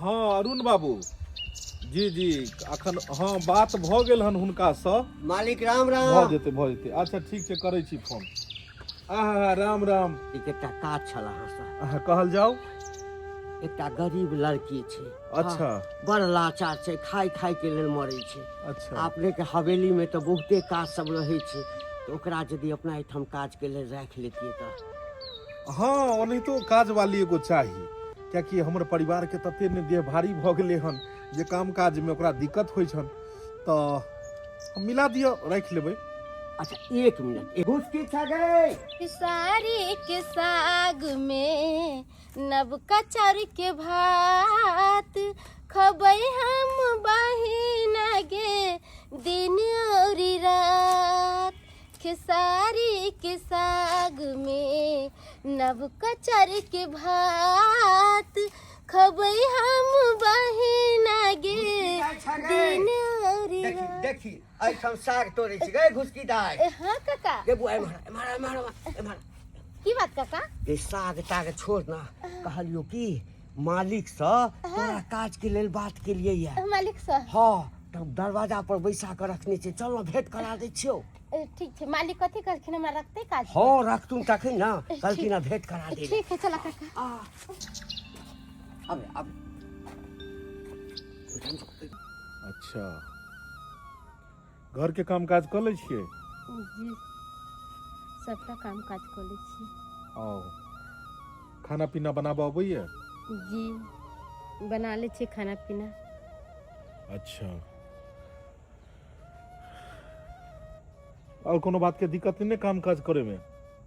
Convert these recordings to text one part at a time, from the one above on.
हँ अरुण बाबू जी जी अखन हँ बात भऽ गेल हन हुनकासँ। मालिक राम भऽ राम। जेतै भऽ जेतै, अच्छा ठीक छै, करै छी फोन। आहा राम राम। एक एकटा काज छल अहाँसँ। अहाँ कहल जाउ। एकटा गरीब लड़की छै। अच्छा। हँ, बड़ लाचार छै, खाय खाय के लेल मरै छै। अच्छा। अपने के हवेली में तऽ बहुते काज सब रहै छै, तऽ ओकरा यदि अपना एहिठाम काज के लेल राखि लेतियै तऽ। हँ ओनाहितो काज वाली एगो चाही, कियाकि हमर परिवारके तते ने देह भारी भऽ गेलै हन जे काम काजमे ओकरा दिक्कत होइ छनि, तऽ हम मिला दिअ राखि लेबै। अच्छा एक मिनट, घुसकी छा गई। खेसारी के साग में नवका चाउर के भात खबै हम बहिना गे दिन औरी रात। खेसारी के साग में नवका चाउर के भात खबै हम बहिना गे दिन औरी देखी रात। देखी एहिठाम साग तोड़ै छी गै घुसकी दाइ। ए, हाँ काका। गे बुआ, एम्हर एम्हर एम्हर एम्हर। की बात काका? गे साग ताग छोड़ ना, कहलियो कि मालिक से तोरा काज के लेल बात के लिए ये। मालिक से? हाँ, तब दरवाजा पर बैसा के रखने छै, चल ना भेंट करा दै छियौ। ए, ठीक छै। मालिक कथी कहलखिन, हमरा रखते काज पर? हाँ रखतुन तखन ना, ए, कहलखिन ठीक। ना भेंट करा दे। ठीक है चला काका। आ अब अब अच्छा घर के काम काज कऽ लै छियै? जी सबटा काम काज कऽ लै छियै। आओ खाना पीना बनाबऽ अबैया? जी बना लै छियै खाना पीना। अच्छा और कोनो बात के दिक्कत नहीं काम काज करे में?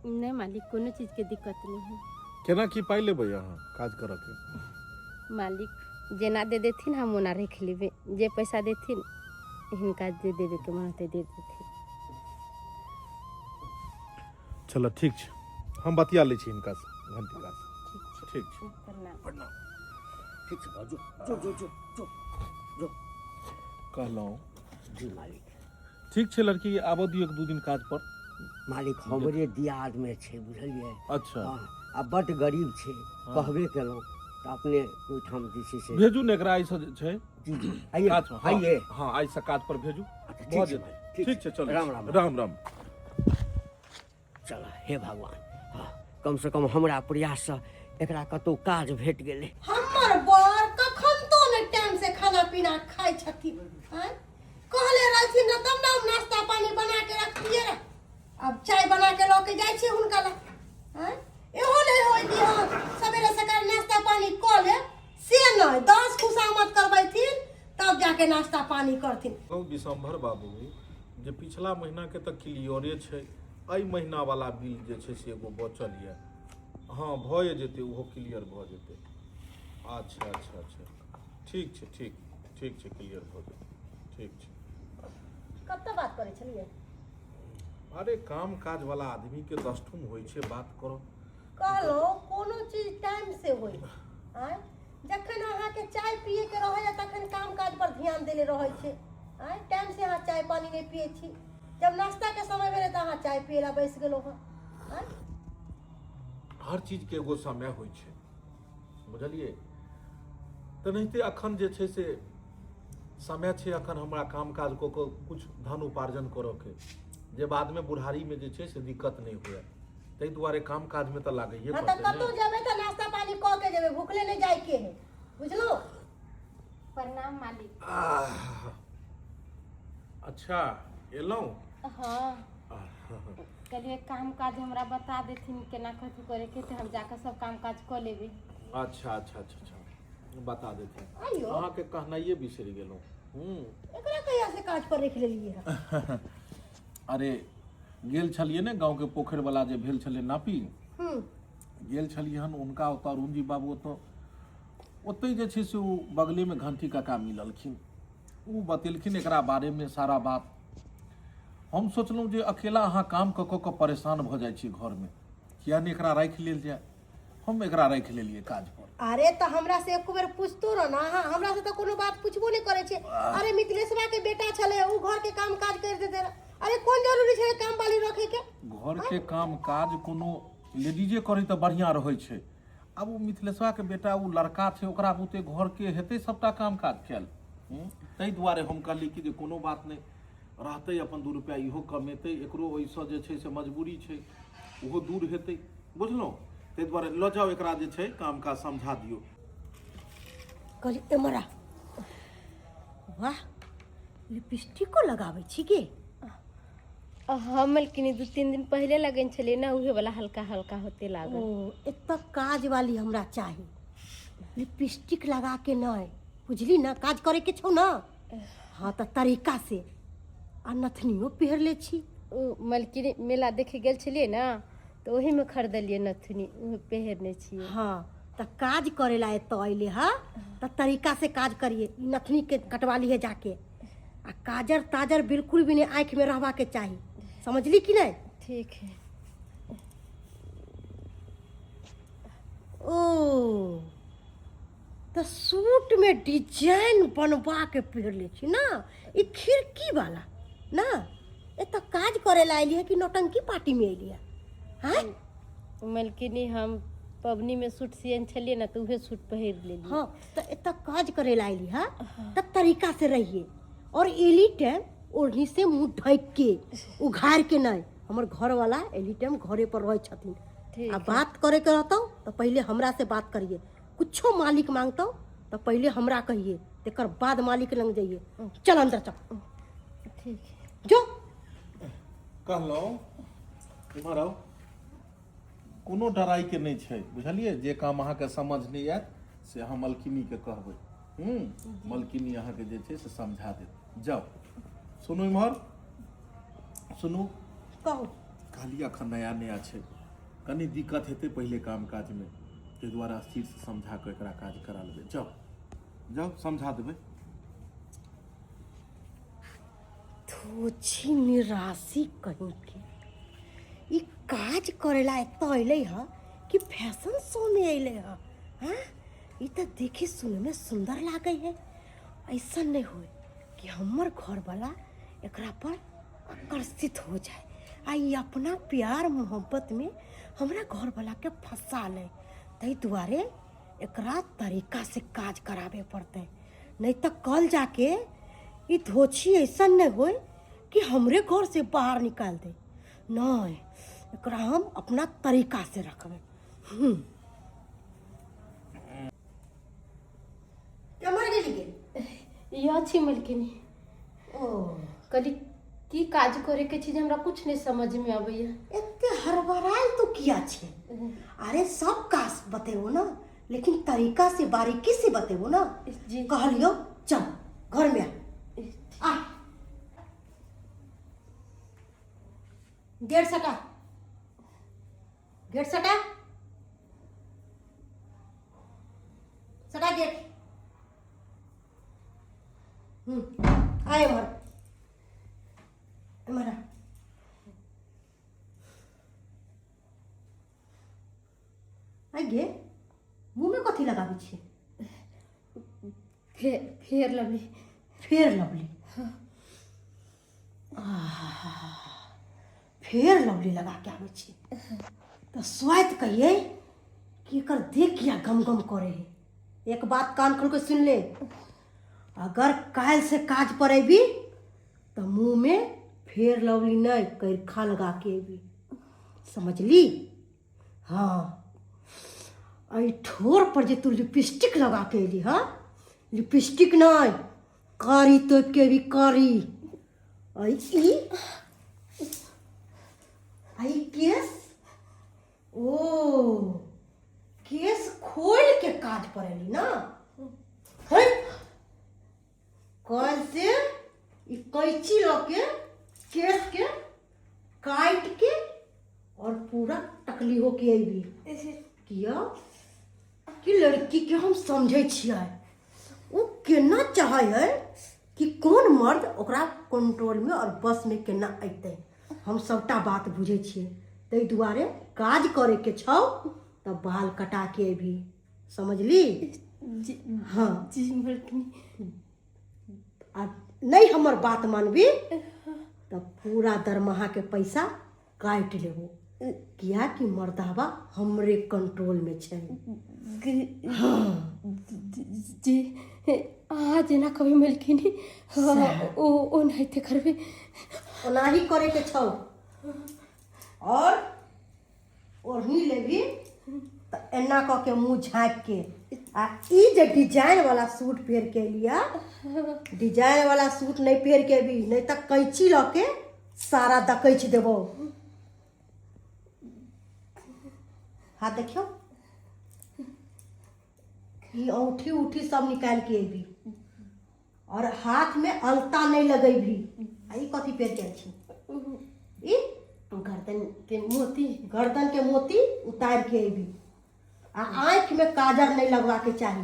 नहीं मालिक कोनो चीज के दिक्कत नहीं है। केना की पाइ लेबै अहाँ काज करऽ के? मालिक जेना दे देथिन हम ओना रख लेबै, जे पैसा देथिन हिनका जे देवे के मन होतै दे देथिन। चलो ठीक छै, हम बतिया लै छी हिनका से, घंटिका से। ठीक छै। ठीक छै। प्रणाम। प्रणाम। ठीक छै, जो जो जो जो जो जो। कहलहुँ। जी मालिक। ठीक छै लड़की आबऽ दियौ एक दू दिन काज पर। मालिक हमरे दियाद में छै बुझलियै। अच्छा। हाँ, आ बड गरीब छै। हाँ। कहबे केलहुँ तऽ अपने ओहिठाम जे छै से भेजू ने एकरा आइसँ जे छै। जी जी आइए। काज पर, हाँ, आइए। हाँ आइसँ काज पर भेजू। अच्छा, भऽ ठीक छै जेतै। मालिक, ठीक छै, चलू। राम राम। राम राम। चल हे भगवान, हाँ, कम से कम हमरा प्रयाससँ एकरा कतौ काज भेट गेलै। हमर बर कखन तो ने टाइम से खाना पीना खाइ छथिन, आँय? कहले रहथिन ने तब ने हम नाश्ता पानी बना के रखतियै रह। अब चाय बना के लऽ के जाइ छियै हुनका लग, आँय? इहो नहि होइ कि हँ सवेरे सकाल नाश्ता पानी कऽ ले, से नहि, 10 खुशामद करबैथिन तब जाके नाश्ता पानी करथिन। कहू विशंभर बाबू जे पिछला महीना के तऽ क्लियरे छै, एहि महीना वाला बिल जे छै से एगो बचल यऽ। हँ भए जेतै, ओहो क्लियर भऽ जेतै। अच्छा अच्छा अच्छा ठीक छै, ठीक ठीक छै, क्लियर भऽ जेतै। ठीक छै। कतऽ बात करै छलियै? अरे काम काज वाला आदमी के दसठुम होइ छै बात करऽ। कहलहुँ कोनो चीज टाइम से होइ, आँय? जखन अहाँके चाय पियैके रहैए तखन काम काज पर ध्यान देने रहै छै, आँय? टाइम से अहाँ चाय पानी नहि पियै छी, जब नाश्ताके समय भेलै तऽ अहाँ चाय पियै लए बैस गेलहुँ हँ, आँय? हर चीजके एगो समय होइ छै बुझलियै। तेनाहिते अखन जे छै से समय छै अखन हमरा काम काज कऽ कऽ किछु धन उपार्जन करऽके, जे बादमे बुढ़ारीमे जे छै से दिक्कत नहि हुए, ताहि दुआरे काम काजमे तऽ लागैए हाँ, तऽ पड़तै कतहु ने। जेबै तऽ नाश्ता पानी कऽ के जेबै, भुखले नहि जाइके है, बुझलहुँ? प्रणाम मालिक। आह, अच्छा एलहुँ? हाँ कहलियै काम काज हमरा बता देथिन केना कथी करे के, तऽ हम जाकऽ सब काम काज कऽ लेबै। अच्छा अच्छा अच्छा अच्छा बता देथिन। आइयो। अहाँके कहनाइए बिसरि गेलहुँ। एकरा कहिया से काज पर रखि लेलियै हँ? अरे गेल छलियै ने गाँवके पोखरि वाला जे भेल छलै नापी, गेल छलियै हन हुनका ओतऽ, अरुणजी बाबू ओतऽ, ओतहि जे छै से ओ बगलेमे घंटी काका मिललखिन, ओ बतेलखिन एकरा बारेमे सारा बात। हम सोचलहुँ जे अकेला अहाँ काम कऽ कऽ कऽ परेशान भऽ जाइ छी घरमे, किया नहि एकरा राखि लेल जाय। हम एकरा राखि लेलियै काज पर। अरे तऽ हमरा से एको बेर पूछतो रह ना अहाँ, हमरा से तऽ कोनो बात पूछबो नहि करै छै। अरे मिथिलेशवा के बेटा छलै, उ घर के काम काज कर देते रह। अरे कोन जरूरी छलै काम वाली रखे के? घर के काम काज कोनो लेडीजे करै तऽ बढ़िआँ रहै छै। आब ओ मिथिलेशवाके बेटा ओ लड़का छै, ओकरा बुते घरके हेतै सबटा काम काज कयल। ताहि दुआरे हम कहली कि जे कोनो बात नहि रहतै, अपन 2 रुपैआ इहो कमेतै, एकरो ओहिसँ जे छै से मजबूरी छै, ओहो दूर हेतै, बुझलहुँ? ताहि दुआरे लऽ जाउ एकरा जे छै काम काज समझा दियौ। कहली एम्हर आ। वाह, लिपस्टिको लगाबै छी गे? हम मलकिनी 2-3 दिन पहिले लगेने छलियै ने, उहे वाला हल्का हल्का होते लागल। ओ एतऽ काज वाली हमरा चाही, लिपस्टिक लगा के नहि, बुझली ने? काज करे के छौ ने? हाँ तऽ तरीका से। आ नथनियो पहिर ले छी। ओ मलकिनी मेला देखे गेल छलियै ने, तऽ ओहीमे खरीदलियै नथुनी, उहे पहिरने छियै। हाँ तऽ काज करे ला एतऽ अयले हा तऽ तरीका से काज करिए। ई नथनी के कटवा लिए जाके, आ काजर ताजर बिल्कुल भी नहीं आँखि में रहबा के चाही, समझली कि नहीं? ठीक है। ओ तऽ सूट में डिजाइन बनवा के पहिर ले छी ना, ई खिड़की वाला ना। एतऽ काज करे ला अयली है कि नौटंकी पार्टी में अयली है? हाँ मलकिनी, हम पबनी में सूट सियन छलियै ने, तऽ उहे सूट पहिर लेलियै। हाँ तऽ एतऽ काज करे ला अयली है तऽ तरीका से रहिए, और एली टाइम ओढ़नी से मुँह ढक के, उघार के नहीं। हमर घर वाला एली टाइम घरे पर रहै छथिन। ठीक। आ बात करे के रहतौ तऽ पहिले हमरा से बात करिए, कुछो मालिक मांगतौ तऽ पहिले हमरा कहिए, तेकर बाद मालिक लग जाइए। चल अंदर चल। ठीक है। जो। कहलहुँ इम्हर आउ, कोनो डराइके नहि छै, बुझलियै? जे काम अहाँके समझ नहि आयत से अहाँ मलकिनीके कहबै, मलकिनी अहाँके जे छै से समझा देत। जाउ। सुनू इम्हर सुनू। कहू। कहलियै अखन नया नया छै, कनि दिक्कत हेतै पहिले काम काजमे, ताहि दुआरे स्थिरसँ समझा कऽ एकरा काज करा लेबै। जाउ जाउ, समझा देबै। थोछी निराशी कहीं के, ई काज करेला एतऽ अयलै ह कि फैशन शो में अयलै ह? हाँ, ई तऽ देखी सुनमे में सुंदर लागै है। ऐसा नहीं होए कि हमर घरवाला एकरा पर आकर्षित हो जाए आ ई अपना प्यार मोहब्बत में हमरा घरवाला के फंसा ले। ताहि दुआरे एकरा तरीका से काज कराबे पड़तै, नहीं तो कल जाके ई धोछी ऐसा नहीं होए कि हमरे घर से बाहर निकाल दे। नहीं, एकरा हम अपना तरीका से रखबै। केम्हर गेली गे? इह छी मलकिनी। ओ कहली की काज करे के छै जे हमरा कुछ नहीं समझ में अबैया। एते हड़बड़ायल तू किया छै? अरे सब काज बतेबो ना, लेकिन तरीका से बारीकी से बतेबो ना। जी। कहलियो चल घर में आ। आ गेट सटा, गेट सटा, सटा गेट। आय एम्हर, एम्हर आ। आइ गे, मुँहमे कथी लगाबै छी? फेर लवली। फेर लवली? फेर लवली लगा के आबै छी तऽ स्वाति कहियै कि एकर देह किया गम गम करे है। एक बात कान खोल के सुन ले, अगर काल्हि से काज पर अबी तऽ मुँह में फेर लवली नहीं, करखा लगा के अबी, समझली? हाँ, एहि ठोर पर जे तू लिपस्टिक लगा के अयली हँ, लिपस्टिक नहीं, कारी तोपि के अबी, कारी। ई आ ई केस, ओ केस खोल के काज पर अयली ना है? कल से ई कैंची लऽ के केस के काट के और पूरा टकली हो के अयबी। किया कि लड़की के हम समझै छियै, ओ केना चाहै है कि कोन मर्द ओकरा कंट्रोल में और बस में केना अयतै, हम सबटा बात बुझै छियै। ताहि दुआरे काज करे के छौ तऽ बाल कटा के अयबी, समझली? जी। हाँ। जी मलकिनी। आ नहीं हमर बात मानबी तऽ पूरा दरमाहा के पैसा काटि लेबो। कियाकि मर्दाबा हमरे कंट्रोल में छै। जी, अहाँ जेना कभी मलखिन ओ ओनाहिते करबै। ओनाही करे के छौ। और ओढ़नी लेबी तऽ एना कऽ के मुँह झाँपि के, आ ई जे डिजाइन वाला सूट पहिर के एलिया, डिजाइन वाला सूट नहीं पहिर के अबी, नहीं तऽ कैंची लऽ के सारा दकैच देबौ। हाथ देखियौ, ई औंठी उठी सब निकालि के अबी, और हाथ में अलता नहीं लगेबी। आ ई कथी पहिर के आयल छी? ई गर्दन के मोती। गर्दन के मोती उतार के अबी, आ आँखि में काजर नहीं लगवा के चाही,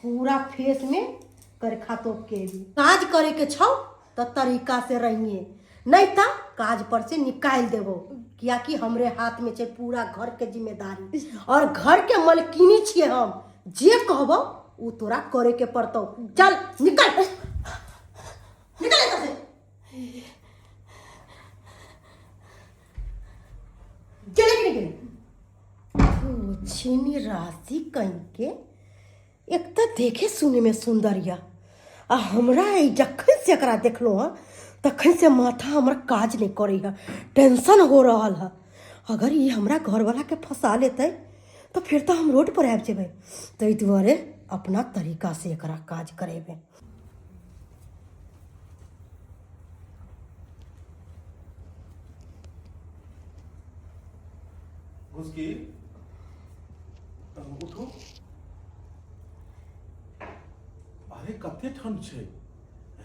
पूरा फेस में करखा तोप के अबी। काज करे के छौ तो तरीका से रहिए, नहीं तो काज पर से निकालि देबो, कियाकि हमरे हाथ में छै पूरा घर के जिम्मेदारी, और घर के मलकिनी छियै हम, जे कहबो उ तोरा करे के पड़तौ। चल निकल, निकल एतऽ से। गेलै कि नहि गेलै? छिनी राशि कहीं के एक तऽ देखे सुने में सुंदर यऽ, आ हमरा ई जखन से एकरा देखलहुँ हँ तखन से माथा हमर काज नहि करै हँ, टेंशन हो रहल हँ। अगर ई हमरा घरवला के फंसा लेतै तऽ फेर तऽ हम रोड पर आबि जेबै, ताहि दुआरे अपना तरीका से एकरा काज करेबै। घुसकी, उठू। अरे कते ठंड छै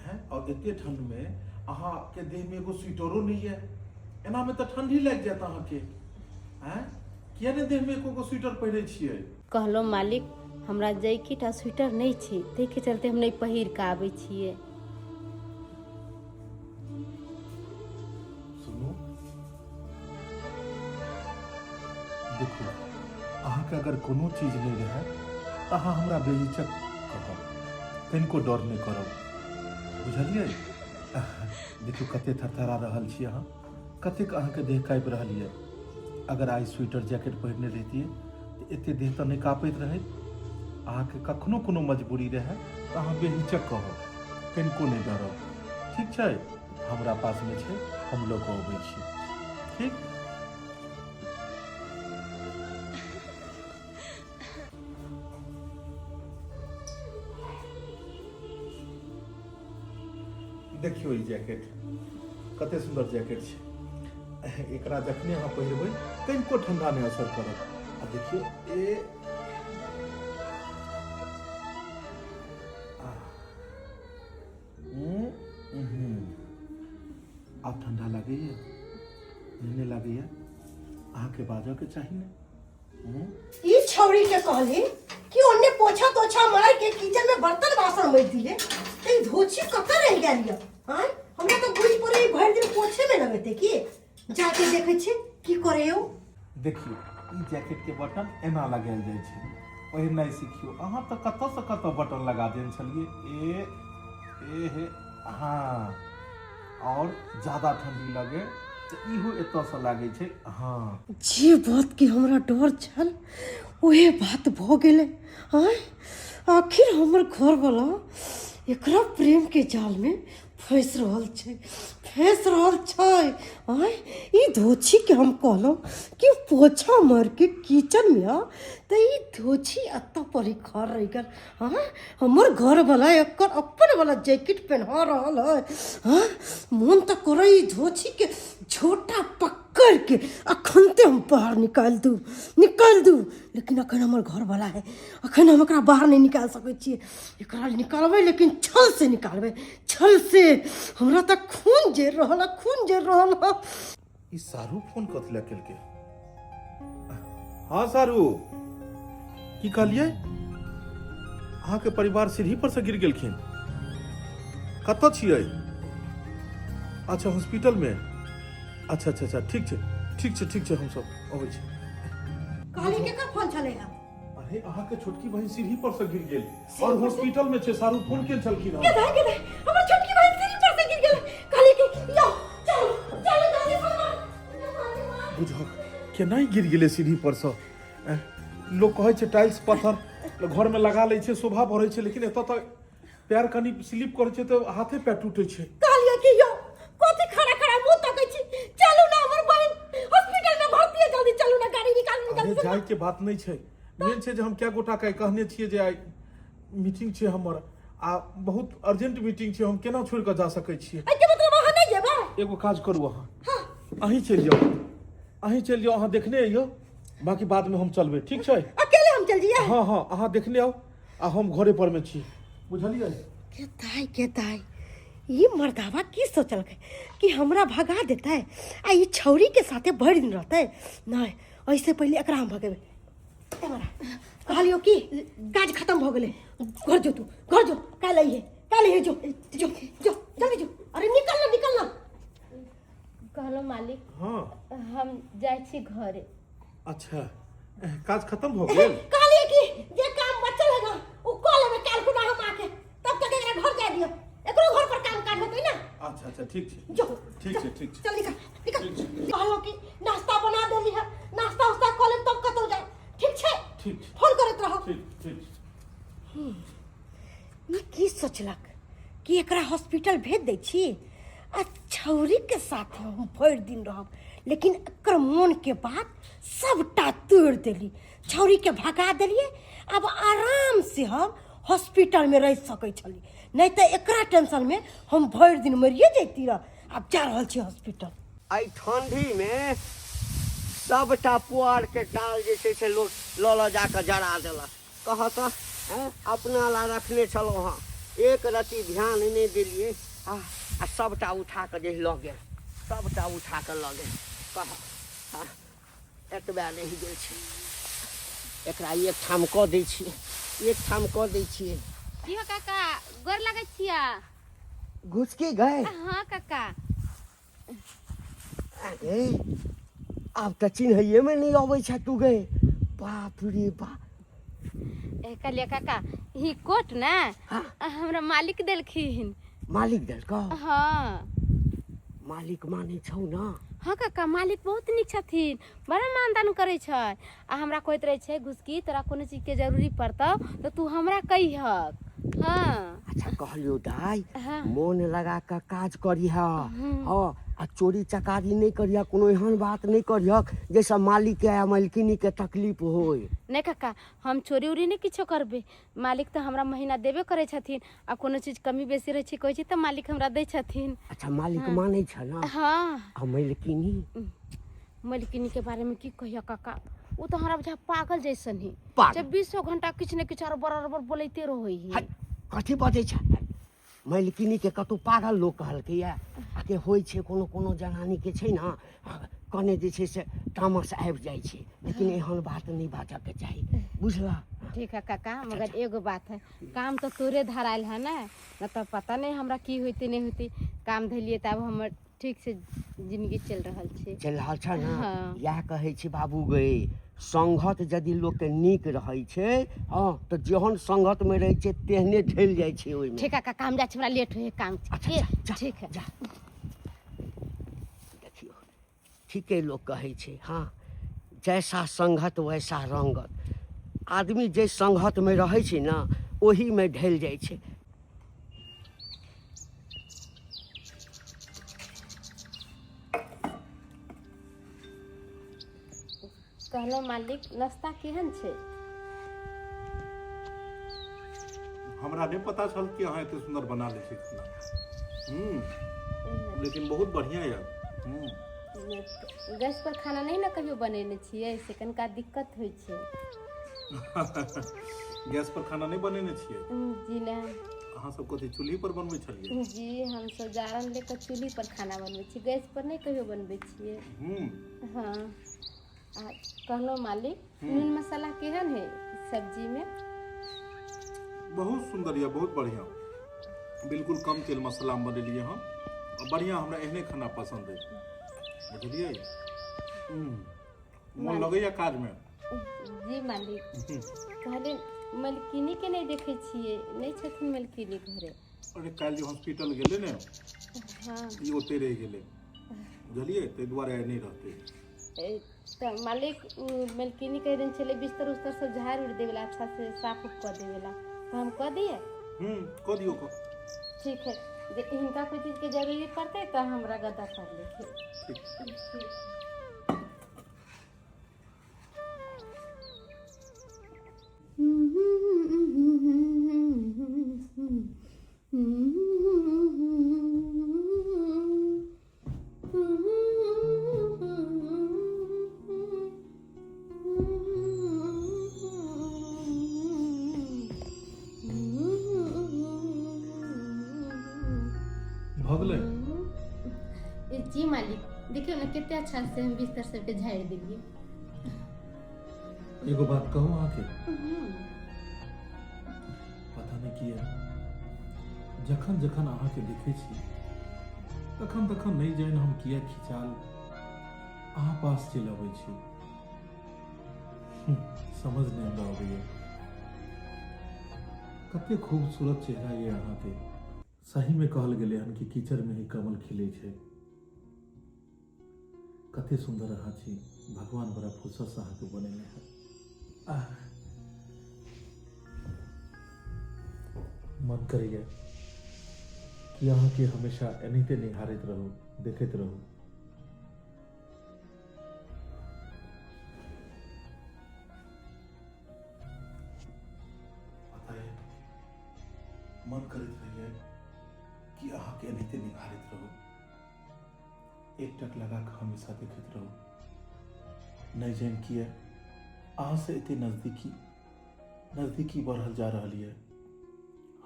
हैं, और एते ठंड में अहाँ के देह में एगो स्वेटरो नहीं है, एना में तऽ ठंडी लागि जायत अहाँ के। हैं, किया ने देह में एको स्वेटर पहिरे छियै? कहलो मालिक, हमरा जैकेट आ स्वेटर नहि छै, ताहिके चलते हम नहि पहिर कऽ आबै छियै। सुनू, देखू, अहाँके अगर कोनो चीज नहि रहए तऽ अहाँ हमरा बेहिचक कहब, कनिको डर नहि करब, बुझलियै? देखियौ कते थरथरा रहल छी अहाँ, कतेक अहाँके देह काँपि रहल यऽ। अगर आइ स्वेटर जैकेट पहिरने रहितियै तऽ एते देह तऽ नहि काँपैत रहैत। अहाँके कखनो कोनो मजबूरी रहए तऽ अहाँ बेहिचक कहब, कनिको नहि डरब, ठीक छै? हमरा पासमे छै, हम लऽ कऽ अबै छी, ठीक? देखियौ ई जैकेट कते सुंदर जैकेट छै। एकरा जखने अहाँ पहिरबै कनिको ठंडा नहि असर करत। आ देखियौ ए आब ठंडा लागैया नहि लागैया? अहाँके बाजऽ के चाही ने। ई छौड़ी के कहली कि ओन्ने पोछा तोछा मार के किचन में बर्तन बासन मज दिए, ते ई धोछी कतऽ रहि गेल यऽ? आँय, हमरा तऽ बुझि पड़े ई भरि दिन पोछे में लगेते। की जाके देखै छी की करे यौ। देखियौ ई जैकेट के बटन एना लगायल जाइ छै, पहिरनाइ सिखियौ। अहाँ तऽ कतऽ से कतऽ बटन लगा देने छलियै। ए ए हे, हाँ, और ज्यादा ठंडी लगे तऽ इहो एतऽ से लागै छै। हाँ, जे बात के हमरा डर छल उहे बात भऽ गेलै। आँय, आखिर हमर घरवला एकरा प्रेम के जाल में फँसि रहल छै, फँसि रहल छै। आँय, ई धोछी के हम कहलहुँ कि पोछा मारि के किचन में आ, तऽ ई धोछी एतऽ पर ही खड़ रहि गेल। आँय, हमर घरवला एकर अपन वाला जैकेट पहना रहल है। हाँ, मोन तऽ करे ई धोछी के झोटा पकड़ के अखनते हम बाहर निकालि दू, निकालि दू, लेकिन अखन हमर घरवला है, अखन हम एकरा बाहर नहि निकालि सकै छियै। एकरा निकालबै लेकिन छल से निकालबै, छल से। हमरा तऽ खून जरि रहल है, खून जरि रहल है। ई सारू फोन कथी लए केलकै? हाँ सारू, की कहलियै? अहाँके परिवार सीढ़ी पर से गिर गेलखिन? कतऽ छियै? अच्छा, हॉस्पिटल में। अच्छा अच्छा अच्छा, ठीक छै, ठीक छै, ठीक छै, हम सब अबै छी। कहली केकर फोन छलै हँ? अरे अहाँके छोटकी बहिन सीढ़ी पर से गिर गेल और हॉस्पिटल में छै, सारू फोन केल छलखिन हँ। के दाय, हमर छोटकी बहिन सीढ़ी पर से गिर गेल। कहली कि यो चलो चलो जल्दी फोन मार। बुझक केना गिर गेलै सीढ़ी परसँ? लोक कहै छै टाइल्स पत्थर घरमे लगा लै छै, शोभा बढ़ै छै, लेकिन एतऽ तऽ पैर कनि स्लिप करै छै तऽ हाथे पैर टूटै छै। कहलियै कि यौ कथी खड़ा खड़ा मुंह तकै छी, चलू ना, हमर बहिन हॉस्पिटल में भर्ती है, जल्दी चलू ना, गाड़ी निकालू। अरे निकालू। जाय के बात नहि छै, मेन छै जे हम कए गोटा के कहने छियै जे आइ मीटिंग छै हमर, आ बहुत अर्जेंट मीटिंग छै, हम केना छोड़ि कऽ जा सकै छियै? एहिके मतलब अहाँ नहि जेबै? एगो काज करू, अहाँ अहीं चलि जाउ, अहीं चलि जाउ, अहाँ देखने अइयौ, बाकी बादमे हम चलबै, ठीक छै? अकेले हम चल जइयै? हँ हँ, अहाँ देखने आउ आ हम घरे पर मे छी, बुझलियै? के दाइ, के दाइ, ई मर्दावा की सोचलकै कि हमरा भगा देतै आ ई छौरी के साथे भरि दिन रहतै? नहि, ऐसे पहिले एकरा हम भगेबै। एमरा कहलियो कि काज खत्म भऽ गेलै, घर जो, तू घर जो, काल्हि अइहे, काल्हि अइहे, जो जो जो, जल्दी जो। अरे निकल ना, निकल ना। कहलहुँ मालिक, हँ, हम जाइ छी घरे। अच्छा, काज खत्म भऽ गेल? कहलिए कि जे काम बचल है ना उ कऽ लेबै काल्हि खुना हम आके, तब तक एकरा घर जाय दियौ, एकरो घर पर काम काज होतै ना। अच्छा अच्छा, ठीक छै। जो। ठीक छै, ठीक छै। चल निकल निकल। कहलहुँ कि नाश्ता बना देली है, नाश्ता उस्ता कऽ लेब तब कतौ जाय, ठीक छै? ठीक छै। फोन करैत रहू। ठीक ठीक। ई की सोचलक कि एकरा हॉस्पिटल भेज दै छी आ छौरीके साथे हम भरि दिन रहब, लेकिन एकर मोनके बात सबटा तोड़ि देली, छौरीके भगा देलियै। आब आराम से हम हॉस्पिटलमे रहि सकै छली, नहि तऽ एकरा टेंशनमे हम भरि दिन मरिए जैती रह। आब जा रहल छी हॉस्पिटल। एहि ठण्डीमे सबटा पुआरके डाल जे छै से लोक लऽ लऽ जा कऽ जरा देलक। कह तऽ, आँय, अपना ला रखने छलहुँ हँ, एक रत्ती ध्यान नहि देलियै आ आ सभटा उठा कऽ जे लऽ गेल, सभटा उठा कऽ लऽ गेल। कह, हँ, एतबे रहि गेल छै, एकरा एकठाम कऽ दै छियै, एकठाम कऽ दै छियै। की हो काका, गोर लगै छिया। घुसकी गए? हाँ काका। अरे आब तऽ चिन्हैएमे नहि अबै छै तू गए, बाप रे बाप। ए कहलियै काका, ई कोट ने हाँ। हमरा मालिक देलखिन। मालिक देलकौ? हाँ। मालिक मानै छौ ने? हाँ काका, मालिक बहुत नीक छथिन, बड़ा मानदान करै छै आ हमरा कहैत रहै छै, घुसकी, तोरा कोनो चीजके जरूरी पड़तौ तऽ तू हमरा कहिहक। हाँ। अच्छा कहलियौ दाइ, हाँ। मोन लगा कऽ काज करिह, हँ, आ चोरी चकारी नहि करिह, कोनो एहन बात नहि करिहक जाहिसँ मालिकके आ मालकिनीके तकलीफ होय। नहि काका, हम चोरी उरी नहि किछो करबै। मालिक तऽ हमरा महीना देबे करै छथिन आ कोनो चीज कमी बेसी रहै छै, कहै छै तऽ मालिक हमरा दै छथिन। अच्छा, मालिक मानै छ ने? हाँ। आ मालकिनी? मालकिनी के बारे में की कहिया काका, ओ तऽ हमरा बुझा पागल जैसन है। पागल? चौबीसो घंटा किछु ने किछु अरबर अरबर बोलैते रहै है। है, कथी बजै छ? मालकिनीके कतहु पागल लोक कहलकैए? आके होइ छै, कोनो कोनो जनानीके छै ने, कने जे छै से तामस आबि जाइ छै, लेकिन एहन बात नहि बाजऽके चाही, बुझलह? ठीक है काका, मगर एगो बात है, काम तऽ तोरे धरायल है ने, न तऽ पता नहीं हमरा की होते नहीं होते। काम धैलिए तऽ आब हमर ठीक से जिंदगी चलि रहल छै। चलि रहल छ ने? हाँ। इएह कहै छी बाबू गै, संगत यदि लोकके नीक रहै छै, हँ, तऽ जेहन संगतमे रहै छै तेहने ढलि जाइ छै ओहिमे। ठीक है काका, हम जाइ छी, हमरा लेट होइए काम छै। अच्छा, जा, जा। ठीक है। जा। देखियौ, ठीके लोक कहै छै, हँ, जैसा संगत वैसा रंगत। आदमी जाहि संगतमे रहै छै ने, ओहीमे ढलि जाइ छै। कहलहुँ मालिक, नाश्ता केहन छै? हमरा नहि पता छल कि अहाँ एते सुन्दर बना लै छी खाना। लेकिन बहुत बढ़िया यऽ। गैस पर खाना नहि ने कहियो बनेने छियै, से कनिका दिक्कत होइ छै। गैस पर खाना नहि बनेने छियै? जी नहि। अहाँ सब कथी चूल्ही पर बनबै छलियै? जी, हमसब जारन ले कऽ चूल्ही पर खाना बनबै छी, गैस पर नहि कहियो बनबै छियै। हाँ, आ कहलहुँ मालिक, नून मसाला केहन है सब्जीमे? बहुत सुन्दर यऽ, बहुत बढ़िया, बिल्कुल कम तेल मसाला मे बनेलियै हम आ बढ़िया। हमरा एहने खाना पसंद अछि, बुझलियै? मोन लगैया काजमे? जी मालिक। कहलियै मलकिनी के नहि देखै छियै, नहि छथिन मलकिनी घरे? अरे काल्हि जे हॉस्पिटल गेलै ने, हाँ, ई ओते रहि गेलै, बुझलियै? ताहि दुआरे आइ नहि रहतै। तऽ मालिक उ मलकिनी कहि देने छलै बिस्तर उस्तर सब झाड़ि उड़ि देबे ला अच्छा से साफ उफ कऽ देबे ला, तऽ हम कऽ दिए? कऽ दियौ कऽ। ठीक है, जे हिनका कोई चीज के जरूरी पड़तै तऽ हमरा गद्दा कर लेथिन। ठीक। भऽ गेलै? जी मालिक, देखियौ ने कते अच्छा से हम बिस्तर सबके झाड़ि देलियै। एगो बात कहू अहाँके? पता नहि किया जखन जखन अहाँके देखै छी तखन तखन नहि जानि हम किया खिंचाल अहाँ पास चलि अबै छी। समझ नहि हमरा अबैया। कते खूबसूरत चेहरा ये अहाँके। सहीमे कहल गेलै हन कि कीचड़मे ही कमल खिलै छै। कते सुंदर अहाँ छी, भगवान बड़ा फुर्सत से अहाँके बनेने है। आह, मन करैया कि अहाँके हमेशा एनाहिते निहारैत रहू, देखैत रहू। पता है, मन करैत रहैया कि अहाँके एनाहिते निहारैत रहू, एक टक लगा कऽ हमेशा देखैत रहू। नहि जानि किया अहाँसँ एते नजदीकी नजदीकी बढ़ल जा रहल यऽ।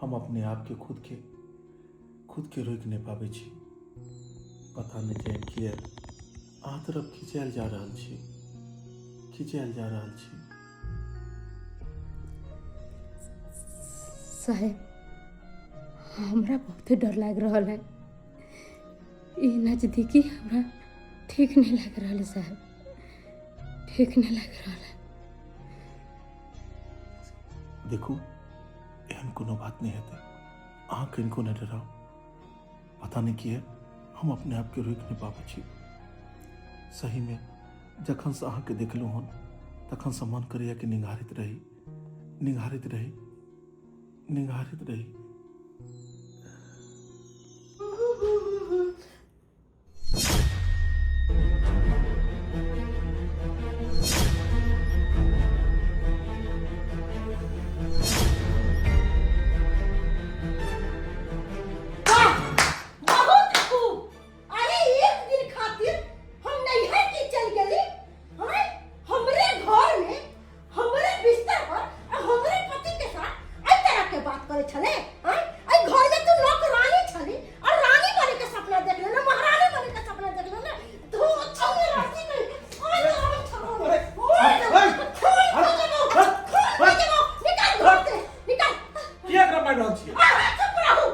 हम अपने आपके खुदके रोकि नहि पाबै छी। पता नहि जानि किया अहाँ तरफ खिंचायल जा रहल छी, खिंचायल जा रहल छी। साहेब, हमरा बहुते डर लागि रहल है। ई नजदीकी हमरा ठीक नहीं लग रहा है साहब, ठीक नहीं लग रहा है। देखू, एहन कोनो बात नहीं हेतै, अहाँ कनिको नहि डराउ। पता नहीं किया हम अपने आपके रोकि नहीं पाबै छी। सहीमे जखनसँ अहाँके देखलहुँ हन तखनसँ मन करैया कि निंघारैत रही, निंघारैत रही, निंघारैत रही। बहुत खूब। अरे एक दिन खातिर हम नैहर की चल गेली, हैं? हमरे घर में हमरे बिस्तर पर आ हमरे पति के साथ एहि तरह के बात करे छले, हैं? एहि घर में तू नौकरानी छली और रानी बने के सपना देख लेने, महारानी बने के सपना देख लेने। तू अच्छा में राशि गई। ओए तो हम छोड़ो ने। ओए तो खून हो जेबो, खून हो जेबो। निकाल घर से, निकाल। किया एकरा मारि रहल छियै? अहाँ चुप रहू,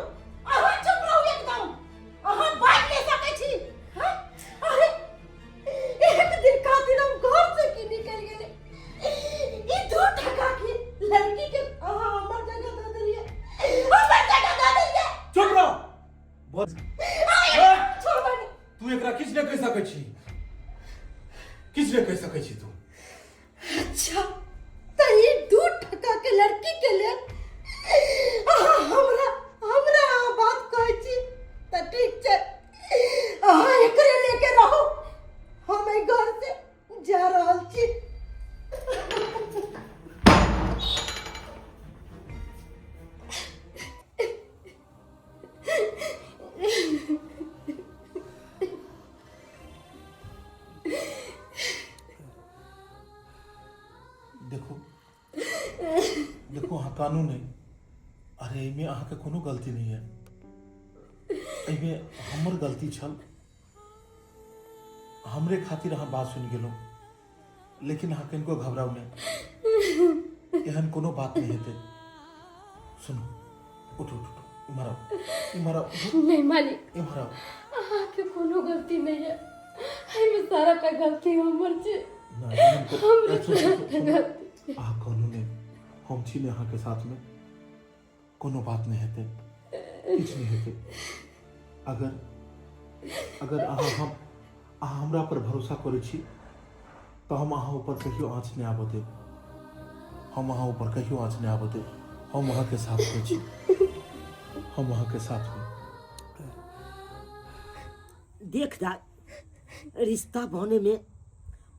अहाँ चुप रहू एकदम। अहाँ बाजि नहि सकै छी, हैं? अरे एक दिन खातिर हम घर से की निकल गेले, ई 2 टका के लड़की के अहाँ हमर जगह दऽ देलियै, हमर जगह दऽ देलियै। चुप रह। बस। छोड़बै नहि। तू एकरा किछु नहि कहि सकै छी, किछु नहि कहि सकै छी तू। अच्छा, तऽ ई 2 टका के लड़की के लेल अहाँ हमरा हमरा अहाँ बात कहै छी तऽ ठीक छै, अहाँ एकरे लेके रहू, हम एहि घर से जा रहल छी। देखू देखू, अहाँ कानू नहि। अरे एहिमे अहाँके कोनो गलती नहि है, एहिमे हमर गलती छल। हमरे खातिर अहाँ बात सुनि गेलहुँ, लेकिन अहाँ कनिको घबराउ नहि, एहन कोनो बात नहि हेतै। सुनू, उठू उठू उठू, इम्हर आउ, इम्हर आउ, उठू। नहीं मालिक, इम्हर आउ। अहाँके कोनो गलती नहीं है, एहिमे सारा टा गलती हमर छै। नहि, एहन को- हमरे सुनू, सुनू, सुनू। गलती। अहाँ कहलहुँ नहि, हम छी ने अहाँके साथमे, कोनो बात नहि हेतै, किछु नहि हेतै। अगर अगर अहाँ हम अहाँ हमरा पर भरोसा करै छी तऽ हम अहाँ ऊपर कहियो आँच नहि आबऽ देब। हम अहाँ ऊपर कहियो आँच नहि आबऽ देब। हम अहाँके साथमे छी, हम अहाँके साथमे। देख दाय, रिश्ता बने में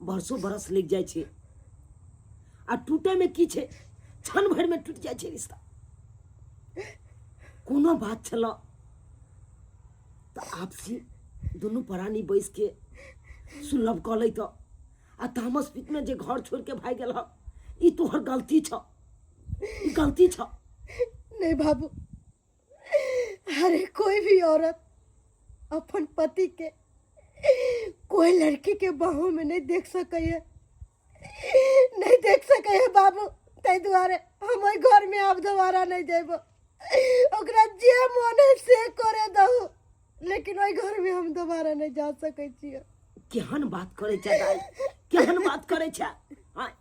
बरसों बरस लग जाइ छै आ टूटे में की छै, क्षण भर में टूट जाइ छै रिश्ता। कोनो बात छल तऽ आपसी दुनू प्राणी बैस के सुलभ कऽ लैत, आ तामस पित में जे घर छोड़ के भागि गेल, ई तोहर गलती छ, ई गलती छ। नहीं बाबू, अरे कोई भी औरत अपन पति के कोई लड़की के बाहों में नहीं देख सके है, नहीं देख सके है बाबू। ताहि दुआरे हम ओहि घर में आब दोबारा नहीं जेबो। ओकरा जे मन है से करे दहु, लेकिन ओहि घर में हम दोबारा नहीं जा सके छियै। केहन बात करे छै दाइ, केहन बात करे छै? आय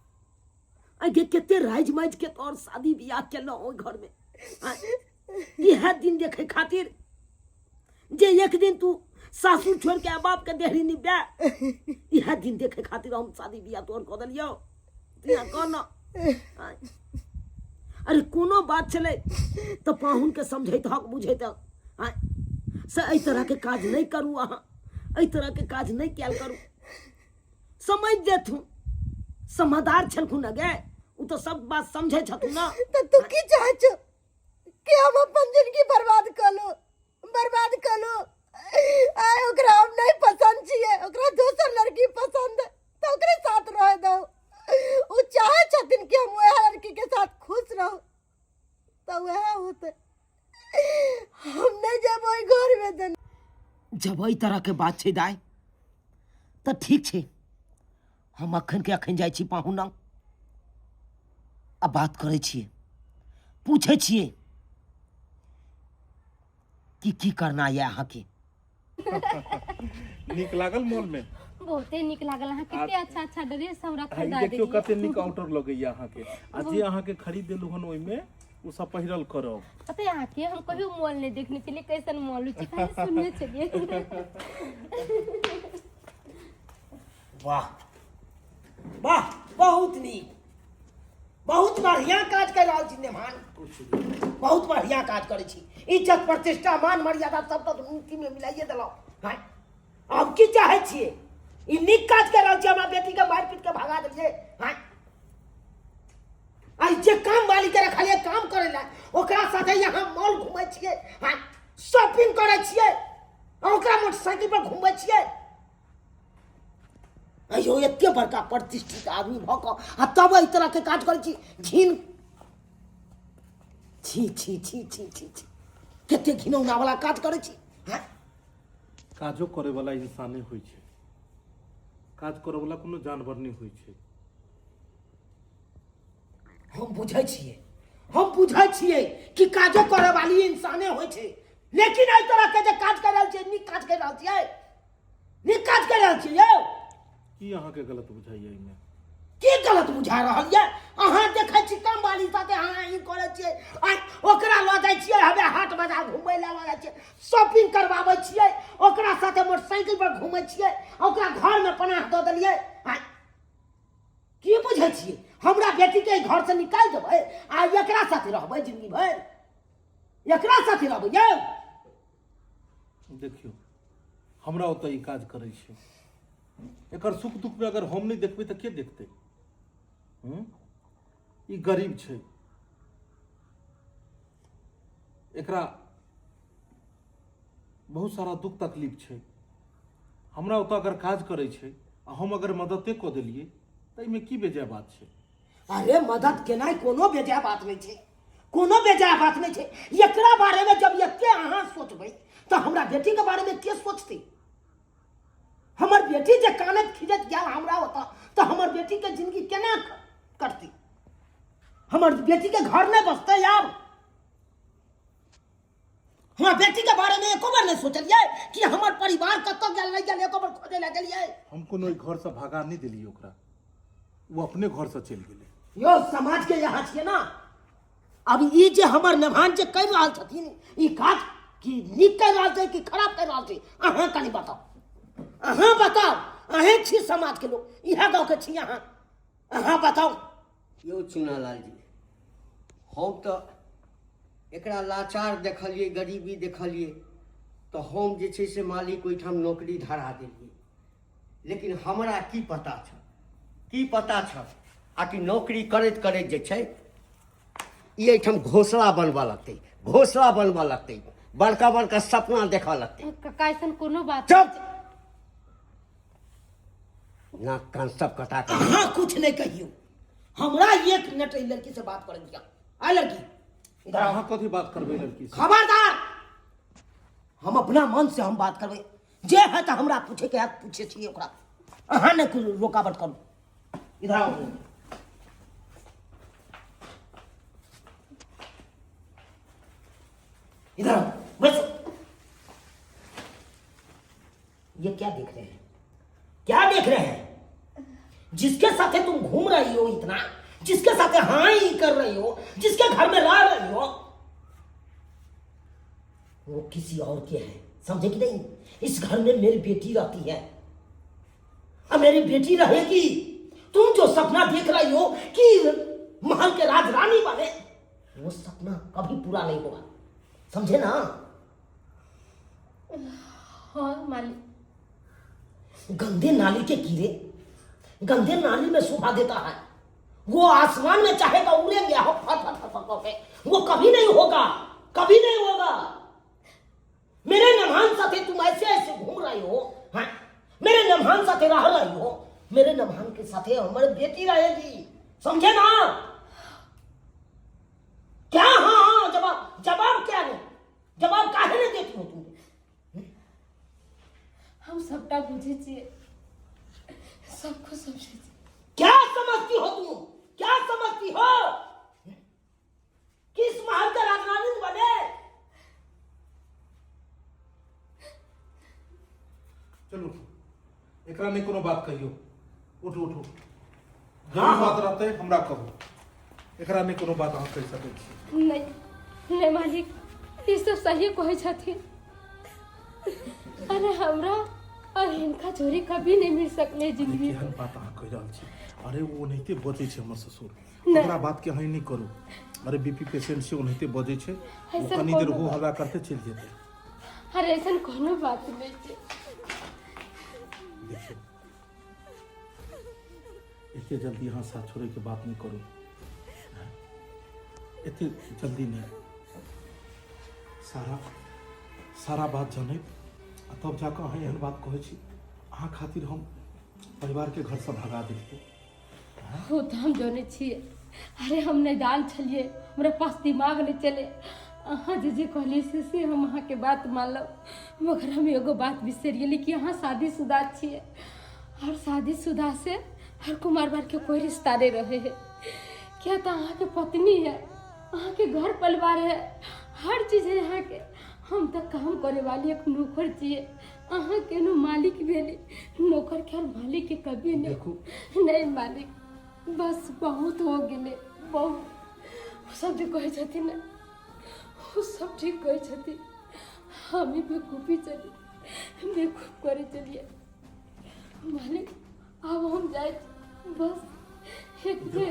आय गे, कते राजि माजि के तोर शादी बियाह केलहुँ ओहि घर में। आय, इएह दिन देखे खातिर जे एक दिन तू सासुर छोड़ के बाप के देहरी निपे, इएह दिन देखे खातिर हम शादी बियाह तोर कऽ देलियौ। तू यहाँ कह न। आय, अरे कोनो बात छलै तऽ पाहुन के समझैत हक बुझैत हक। आय, से एहि तरह के काज नहि करू, अहाँ एहि तरह के काज नहि कयल करू। समझ जेथुन, समझदार छलखुन गे, ओ तऽ सब बात समझै छथुन ना। तऽ तू की चाहै छौ कि हम अपन जिंदगी बर्बाद कऽ लू, बर्बाद कऽ लू? आय ओकरा हम नहीं पसंद छियै, ओकरा दोसर लड़की पसंद है तऽ ओकरे साथ रह दो। ओ चाहे छथिन कि हम वएह लड़की के साथ खुश रहू तऽ वएह होतै। हम नहीं जेबै ओहि घर में। तऽ जब एहि तरह के बात छै दाइ तऽ ठीक छै, हम अखन के अखन जाइ छी पाहुन लग आ बात करै छियै, पूछै छियै कि की करना यऽ अहाँके। नीक लागल मॉल में? बहुते नीक लागल। अहाँ कते अच्छा अच्छा ड्रेस हमरा आ ई खरीदा देखियौ देलियै। कते नीक आउटर लगैया अहाँके, आ जे अहाँके खरीद देलहुँ हन ओहिमे ओ सब पहिरल करब। पता है अहाँके, हम कहियो मॉल नहीं देखने छलियै, कैसन मॉल होइ छै खाली सुनने छलियै। वाह वाह, बहुत नीक, बहुत बढ़िया काज कर रहल छी नेमान, बहुत बढ़िया काज करै छी। इज्जत प्रतिष्ठा मान मर्यादा सब तऽ नीति में मिलाइए देलहुँ। हैं, आब की चाहै छियै? ई नीक काज कर रहल छी? हमरा बेटी के मारि पीट के भगा देलियै। हैं, आई जे काम वाली के रखलियै काम करै ला, ओकरा साथे यहाँ मॉल घूमै छियै, हैं, शॉपिंग करै छियै, आ ओकरा मोटरसाइकिल पर घूमै छियै। अयो एते बड़का प्रतिष्ठित आदमी भऽ कऽ आ तब एहि तरहके काज करै छी। घिन, छी छी छी छी छी छी, कते घिनौना वाला काज करै छी। हैं, काजो करे वाला इंसाने होइ छै, काज करे वाला कोनो जानवर नहि होइ छै। हम बुझै छियै, हम बुझै छियै कि काजो करे वाली इंसाने होइ छै, लेकिन एहि तरह के जे काज कर रहल छियै, नीक काज कर रहल छियै? नीक काज कर रहल छियै यौ? की अहाँके गलत बुझाइया एहिमे? की गलत बुझा रहल यऽ? अहाँ देखै छी काम वाली साथे अहाँ ई करै छियै, आ ओकरा लऽ जाइ छियै हवे हाट बाजार घुमै लए लऽ जाइ छियै, शॉपिंग करबाबै छियै, ओकरा साथे मोटरसाइकिल पर घुमै छियै, आ ओकरा घरमे पनाह दऽ देलियै। आ की बुझै छियै, हमरा बेटीके एहि घरसँ निकालि देबै आ एकरा साथे रहबै जिंदगी भरि? एकरा साथे रहबै यौ? देखियौ, हमरा ओतऽ ई काज करै छै, एकर सुख दुखमे अगर हम नहि देखबै तऽ के देखतै? हूँ, ई गरीब छै, एकरा बहुत सारा दुख तकलीफ छै। हमरा ओतऽ अगर काज करै छै आ हम अगर मददे कऽ देलियै तऽ एहिमे की बेजाय बात छै? अरे मदद केनाइ कोनो बेजाय बात नहि छै, कोनो बेजाय बात नहि छै। एकरा बारेमे जब एते अहाँ सोचबै तऽ हमरा बेटीके बारेमे के सोचतै? हमर बेटी जे कानैत खीजैत गेल हमरा ओतऽ, तऽ हमर बेटीके जिंदगी केना कटतै? हमर बेटीके घर नहि बसतै आब? हमरा बेटीके बारेमे एको बेर नहि सोचलियै कि हमर परिवार कतऽ गेल नहि गेल, एको बेर खोजै लए गेलियै? हम कोनो एहि घरसँ भगा नहि देलियै ओकरा, ओ अपने घरसँ चलि गेलै। यौ समाजके यहाँ छियै ना, अब ई जे हमर नेभान जे करि रहल छथिन ई काज, कि नीक करि रहल छै कि खराब करि रहल छै? अहाँ कनि बताउ, अहाँ बताउ। अहें छी समाज के लोग, इएह गाँव के छी अहाँ, अहाँ बताउ। यौ चुनालाल जी, हम तऽ एकरा लाचार देखलियै, गरीबी देखलियै, तऽ हम जे छै से मालिक ओहिठाम नौकरी धरा देलियै। लेकिन हमरा की पता छल, की पता छल आ कि नौकरी करैत करैत जे छै ई एहिठाम घोंसला बनबऽ लगतै, घोंसला बनबऽ लगतै, बड़का बड़का सपना देखऽ लगतै। काका ऐसन कोनो बात चुप, नाक कान सब कटा कऽ। अहाँ कुछ नहीं कहियो, हमरा एक मिनट एहि लड़की से बात कर दिया। आ लड़की इधर आओ। अहाँ कथी बात करबै लड़की से? खबरदार, हम अपना मन से हम बात करबै, जे है तऽ हमरा पूछे के है पूछे छियै ओकरा, अहाँ ने कुछ रोकावट करू। इधर आओ। इधर आओ, बैसो। ये क्या देख रहे हैं, क्या देख रहे हैं? जिसके साथे तुम घूम रही हो इतना, जिसके साथे हाँ ही कर रही हो, जिसके घर में रह रही हो, वो किसी और के है, समझे कि नहीं? इस घर में मेरी बेटी रहती है और मेरी बेटी रहेगी। तुम जो सपना देख रही हो कि महल के राज रानी बने, वो सपना कभी पूरा नहीं होगा, समझे ना? हाँ मालिक। गंदे नाली के कीड़े गंदे नाली में शोभा देता है, वो आसमान में चाहेगा उड़ेंगे हो फट फट फट फट के, वो कभी नहीं होगा, कभी नहीं होगा। मेरे नमहान साथे तुम ऐसे ऐसे घूम रही हो, हाँ? मेरे नमहान साथे रह रही हो, मेरे नमहान के साथे हमारे बेटी रहेगी, समझे ना? क्या हाँ हाँ जवाब, जवाब क्या नहीं, जवाब काहे नहीं देती हो तुम? हम सबटा बुझे छियै, सब कुछ समझे छियै। क्या समझती हो तुम, क्या समझती हो? किस महल का राजरानी बने? चलू उठू, एकरा नहीं कोनो बात कहियो, उठू उठू, जे भी बात रहतै हमरा कहू, एकरा नहीं कोनो बात अहाँ कहि सकै छी। नहीं नहीं मालिक, ई सब सही कहै छथिन। अरे हमरा और हिनका चोरी कभी नहीं मिल सकले जिंदगी में। केहन बात अहाँ कहि रहल छी? अरे ओ ओनाहिते बजै छै हमर ससुर, नहि। ओकरा बात के अहाँ नहि करू। अरे बीपी पेशेंट छै, ओनाहिते बजै छै, ओ ऐसन कनी देर कोनो हो बात- हल्ला करते चलि जेतै। अरे ऐसन कोनो बात नहीं छै। देखियौ, एते जल्दी अहाँ साथ छोड़ैके बात नहि करू, एते जल्दी नहि। सारा सारा बात जनैत आ तब जाकऽ अहाँ एहन बात कहै छी। अहाँ खातिर हम परिवारके घरसँ भगा देलियै। ओ तऽ हम जनै छियै। अरे हम नैदान छलियै, हमरा पास दिमाग नहि चले। अहाँ जे जे कहलियै से से हम अहाँके बात मानलहुँ, मगर हम एगो बात बिसरि गेली कि अहाँ शादीशुदा छियै और शादीशुदा से हर कुमार बार के कोई रिश्ता नहीं रहे है। क्या तो अहाँके पत्नी है, अहाँके घर परिवार है, हर चीज है अहाँके। हम तऽ काम करे वाली एक नौकर छियै, अहाँ केनो मालिक भेली। नौकर के और मालिक के कभी नहीं। देखू। नहीं मालिक, बस बहुत हो गेलै, बहुत। ओ सब जे कहै छथिन ने, ओ सब ठीक कहै छथिन। हम ही बेवकूफी चली, बेवकूफ करे चलिए मालिक। आब हम जाइ छी, बस इतने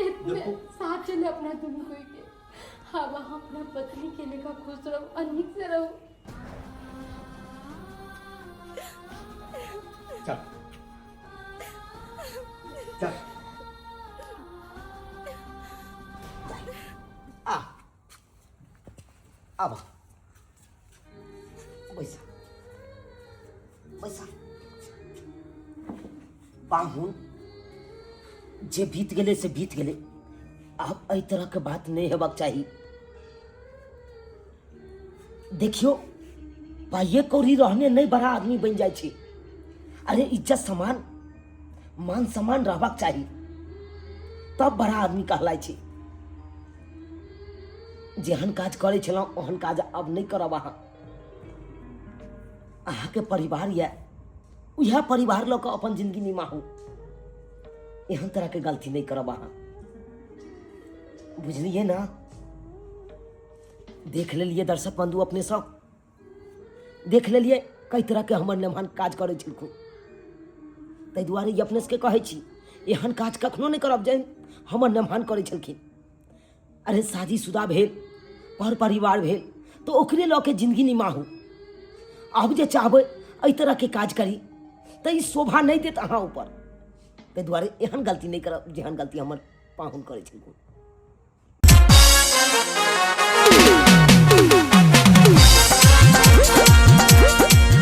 इतने देखू। साथ चले अपना दुनू कोई के। आब अहाँ अपना पत्नी के लेकर खुश रहू और नीक से रहू। चल चल आ आब बैसा बैसा। पाहुन, जे बीत गेलै से बीत गेलै, आब एहि तरहके बात नहि हेबाक चाही। देखियो, पाइये कौड़ी रहने नहि बड़ा आदमी बनि जाइ छै। अरे इज्जत सम्मान मान सम्मान रहबाक चाही, तब बड़ा आदमी कहलाइ छै। जेहन काज करै छलहुँ ओहन काज आब नहि करब। अहाँ अहाँके परिवार यऽ, उएह परिवार लऽ कऽ अपन जिंदगी निमाहू। एहन तरहके गलती नहि करब अहाँ, बुझलियै ने? देख लेलियै दर्शक बंधु, अपने सब देख लेलियै कई तरहके हमर मेहमान काज करै छलखुन। ताहि दुआरे ई अपने सबके कहै छी एहन काज कखनो नहि करब जे हमर नमहन करै छलखिन। अरे शादीशुदा भेल, पर परिवार भेल, तऽ ओकरे लऽ के जिंदगी निमाहू। आब जे चाहबै एहि तरहके काज करी तऽ ई शोभा नहि देत अहाँ ऊपर। ताहि दुआरे एहन गलती नहि करब जेहन गलती हमर पाहुन करै छलखिन।